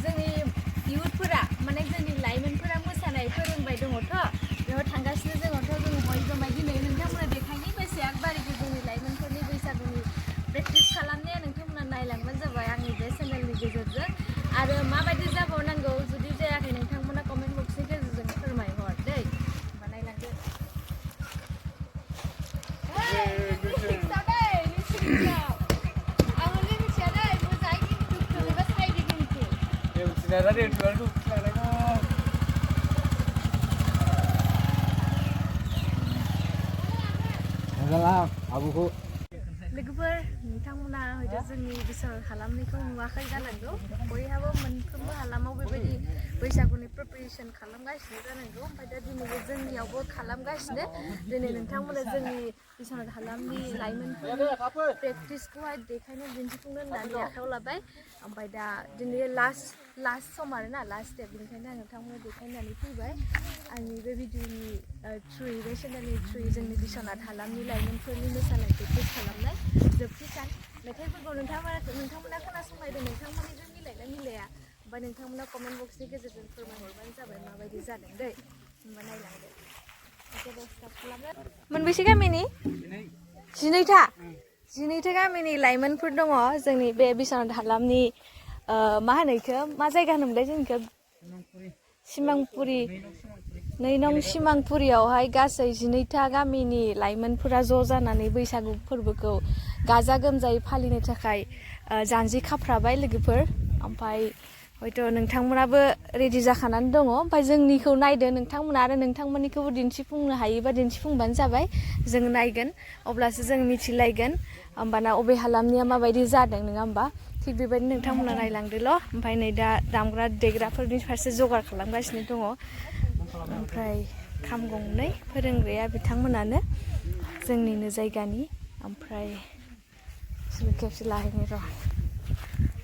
जोंनि इयुथफोरा माने जोंनि लाइमोनफोरा मोसानाय फोरोंबाय दङथ' बेयाव थांगासिनो जोङोथ' जों बयबो दिनै नोंथांमोना देखायनि बेसे एकबारिखौ जोंनि लाइमोनफोरनि बैसागुनि प्रेक्टिस खालामनाया नोंथांमोना नायलांबानो जाबाय आंनि बे चेनेलनि गेजेरजों आरो माबायदि जाबावनांगौ जुदि जायाखै नोंथांमोना कमेन्ट बक्सनि गेजेरजों फोरमायहर दै होमबा नायलांदो लोगोफोर नोंथांमोना हयथ' जोंनि बिसार हालामनिखौ नुवाखै जानांगौ बयहाबो मोनफ्रोमबो हालामाव बेबायदि बैसागुनि प्रिपारेसन खालामगासिनो जानांगौ ओमफ्राय दा दिनै जोंनियावबो खालामगासिनो दिनै नोंथांमोना जोंनि बिसार हालामनि लाइमोनफोरनि प्रेक्टिसखौहाय देखायनो दिन्थिफुंनो होननानै आखायाव लाबाय ओमफ्राय दा दिनै लास्ट सम आरोना लास्ट स्टेप बेनिखायनो आं नोंथांमोना देखायनानै फैबाय आंनि बे भिडिअनि थ्रुयै बे चेनेलनि थ्रुयै जोंनि बिसानाथ हालामनि लाइमोनफोरनि मोसानाय प्रेक्टिस खालामनाय जोबथि सान मेथाइफोरखौ नोंथांमोना खोनासंलायदों नोंथांमोननिजों मिलायना मिलाया ओमफ्राय नोंथांमोना कमेन्ट बक्सनि गेजेरजों फोरमायहरबानो जाबाय माबायदि जादों दै होमबा नायलांदो मोनबेसे गामिनि 12 गामिनि लाइमोनफोर दङ जोंनि बे बिसानाथ हालामनि मा होनो इखो मा जायगा होनोमोनलाय जोंनिखौ सिमांपुरि 2 नं सिमांपुरियावहाय गासै 12 गामिनि लाइमोनफोरा ज' जानानै बैसागु फोरबोखौ गाजा गोमजायै फालिनो थाखाय जानजि खाफ्राबाय लोगोफोर ओमफ्राय हयथ' नोंथांमोनाबो रेडि जाखानानै दङ ओमफ्राय जोंनिखौ नायदो नोंथांमोना आरो नोंथांमोननिखौबो दिन्थिफुंनो हायोबा दिन्थिफुंबानो जाबाय जों नायगोन अब्लासो जों मिथिलायगोन होमबाना अबे हालामनिया माबायदि जादों नङा होमबा थिग बेबायदिनो नोंथांमोना नायलांदोल' ओमफ्राय नै दा दामग्रा देग्राफोरनि फारसे जगार खालामगासिनो दङ ओमफ्राय खाम गंनै फोरोंग्राया बिथांमोनानो जोंनिनो जायगानि ओमफ्राय खेबसे लाहैनि र'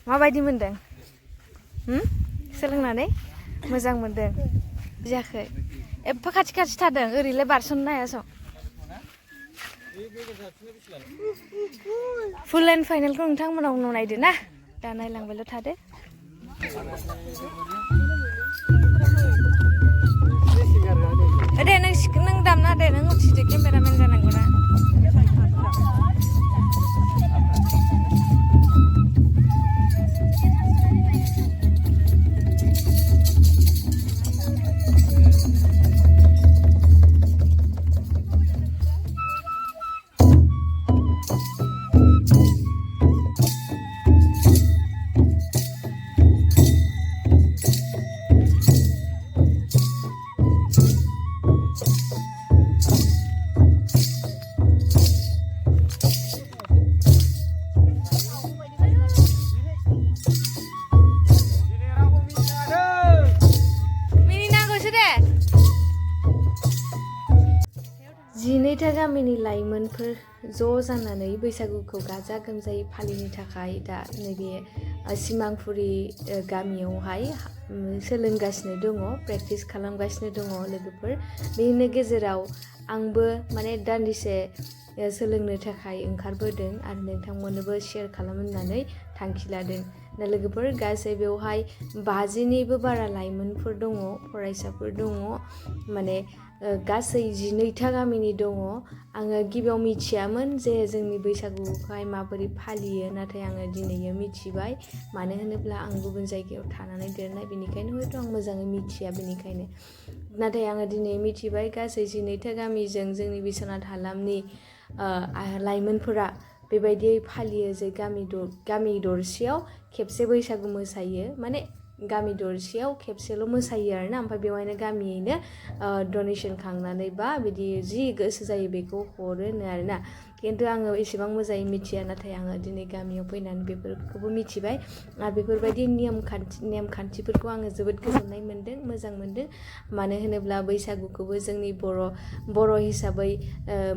माबायदि मोनदों सोलोंनानै मोजां मोनदों जायाखै एफा खाथि थादों ओरैलाय बारसननो हायास' फुल एन्ड फाइनेलखौ नोंथांमोना उनाव नायदो ना दा नायलांबायल' थादो दे नों दामना दे नों उथिदो केमेरामेन जानांगौ ना जिनैथा गामिनि लाइमोनफोर ज' जानानै बैसागुखौ गाजा गोमजायै फालिनो थाखाय दा नैबे सिमांपुरि गामियावहाय सोलोंगासिनो दङ प्रेक्टिस खालामगासिनो दङ लोगोफोर बेनि गेजेराव आंबो माने दान्दिसे सोलोंनो थाखाय ओंखारबोदों आरो नोंथांमोननोबो शेयार खालामनो होननानै थांखि लादों दा लोगोफोर गासै बेवहाय 50निबो बारा लाइमोनफोर दङ फरायसाफोर दङ माने गासै 12था गामिनि दङ आङो गिबियाव मिथियामोन जे जोंनि बैसागुखौहाय माबोरै फालियो नाथाय आङो दिनैयो मिथिबाय मानो होनोब्ला आं गुबुन जायगायाव थानानै देरनाय बेनिखायनो हयथ' आं मोजाङै मिथिया बेनिखायनो नाथाय आङो दिनै मिथिबाय गासै 12था गामिजों जोंनि बिसानाथ हालामनि लाइमोनफोरा बेबायदियै फालियो जे गामि दरसेयाव खेबसे बैसागु मोसायो माने गामि दरसेयाव खेबसेल' मोसायो आरोना ओमफ्राय बेवहायनो गामियैनो डनेसन खांनानै बा बिदि जि गोसो जायो बेखौ हरोनो आरोना खिन्थु आङो एसेबां मोजाङै मिथिया नाथाय आङो दिनै गामियाव फैनानै बेफोरखौबो मिथिबाय आरो बेफोरबायदि नेमखान्थिफोरखौ आङो जोबोद गोजोननाय मोनदों मोजां मोनदों मानो होनोब्ला बैसागुखौबो जोंनि बर' हिसाबै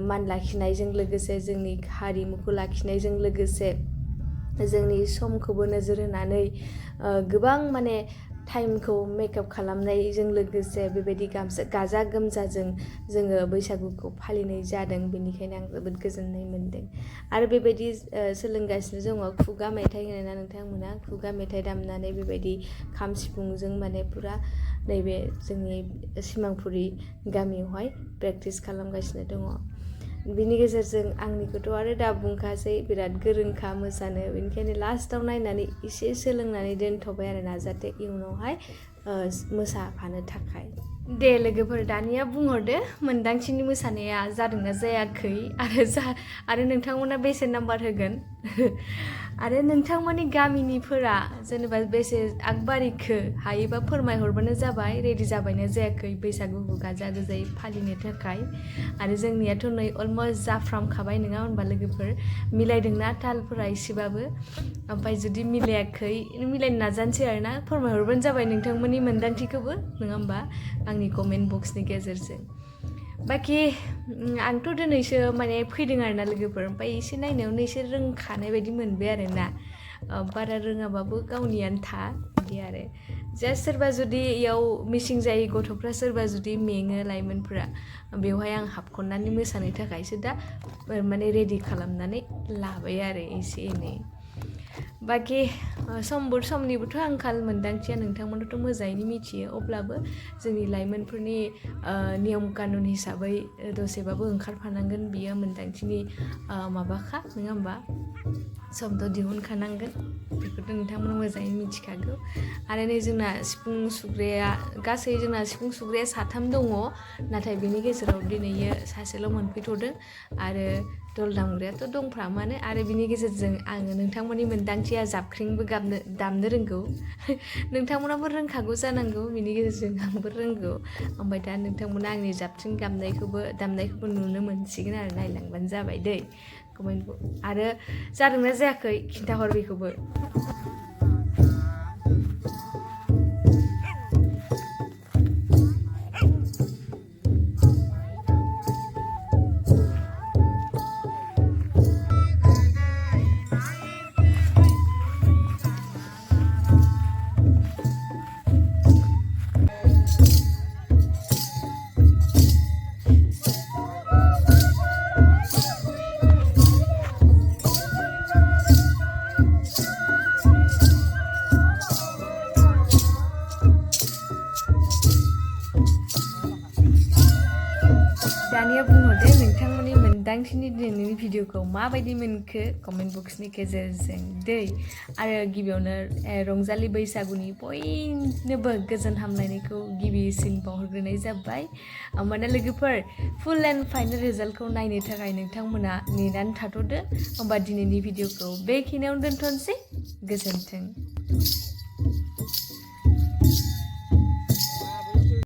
मान लाखिनायजों लोगोसे जोंनि हारिमुखौ लाखिनायजों लोगोसे जोंनि समखौबो नोजोर होनानै गोबां माने टाइमखौ मेकआप खालामनायजों लोगोसे बेबायदि गाजा गोमजाजों जोङो बैसागुखौ फालिनाय जादों बेनिखायनो आं जोबोद गोजोननाय मोन्दों आरो बेबायदि सोलोंगासिनो दङ खुगा मेथाइ होनोना नोंथांमोना खुगा मेथाइ दामनानै बेबायदि खाम सिफुंजों माने पुरा नैबे जोंनि सिमांफुरि गामियावहाय प्रेक्टिस खालामगासिनो दङ बिनि गेजेरजों आंनिखौथ' आरो दा बुंखासै बिराद गोरोंखा मोसानो बेनिखायनो लास्टाव नायनानै एसे सोलोंनानै दोनथ'बाय आरो ना जाहाथे इयुनावहाय मोसाफानो थाखाय दे लोगोफोर दानिया बुंहरदो मोन्दांथिनि मोसानाया जादोंना जायाखै आरो नोंथांमोना बेसे नाम्बार होगोन आरो नोंथांमोननि गामिनिफोरा जेनेबा बेसे आगबारिखो हायोबा फोरमायहरबानो जाबाय रेडि जाबायना जायाखै बैसागुखौ गाजा गोमजायै फालिनो थाखाय आरो जोंनियाथ' नै अलमस्ट जाफ्रामखाबाय नङा होनबा लोगोफोर मिलायदोंना तालफोरा एसेबाबो ओमफ्राय जुदि मिलायाखै मिलायनो नाजानोसै आरोना फोरमायहरबानो जाबाय नोंथांमोननि मोन्दांथिखौबो नङा होमबा आंनि कमेन्ट बक्सनि गेजेरजों बाखि आंथ' दिनैसो माने फैदों आरोना लोगोफोर ओमफ्राय एसे नायनायावनो एसे रोंखानाय बायदि मोनबाय आरोना बारा रोङाबाबो गावनि आन्था बिदि आरो जास्ट सोरबा जुदि इयाव मिसिं जायै गथ'फ्रा सोरबा जुदि मेङो लाइमोनफोरा बेवहाय आं हाबखननानै मोसानो थाखायसो दा माने रेडि खालामनानै लाबाय आरो एसे एनै बाखि समनिबोथ' आंखाल मोन्दांथिया नोंथांमोनाथ' मोजाङैनो मिथियो अब्लाबो जोंनि लाइमोनफोरनि नियम कानुन हिसाबै दसेबाबो ओंखारफानांगोन बियो मोन्दांथिनि माबाखा नङा होमबा समथ' दिहुनखानांगोन बेखौथ' नोंथांमोना मोजाङै मिथिखागौ आरो नै जोंना सिफुं सुग्राया गासै जोंना सिफुं सुग्राया 3 दङ नाथाय बेनि गेजेराव दिनैयो सासेल' मोनफैथ'दों आरो दल दामग्रायाथ' दंफ्रामानो आरो बिनि गेजेरजों आङो नोंथांमोननि मोन्दांथिया जाबख्रिंबो दामनो रोंगौ नोंथांमोनाबो रोंखागौ जानांगौ बिनि गेजेरजों आंबो रोंगौ ओमफ्राय दा नोंथांमोना आंनि जाबख्रिं दामनायखौबो नुनो मोनसिगोन आरो नायलांबानो जाबाय दै कमेन्ट आरो जादोंना जायाखै खिन्थाहर बेखौबो दानिया बुंहरदो नोंथांमोननि मोन्दांथिनि दिनैनि भिडिअखौ माबायदि मोनखो कमेन्ट बक्सनि गेजेरजों दै आरो गिबियावनो रंजालि बैसागुनि बयनोबो गोजोन हामलायनायखौ गिबिसिन बावहरग्रोनाय जाबाय होमबाना लोगोफोर फुल एन्ड फाइनेल रिजाल्टखौ नायनो थाखाय नोंथांमोना नेनानै थाथ'दो होमबा दिनैनि भिडिअखौ बेखिनियावनो दोनथ'नोसै गोजोन्थों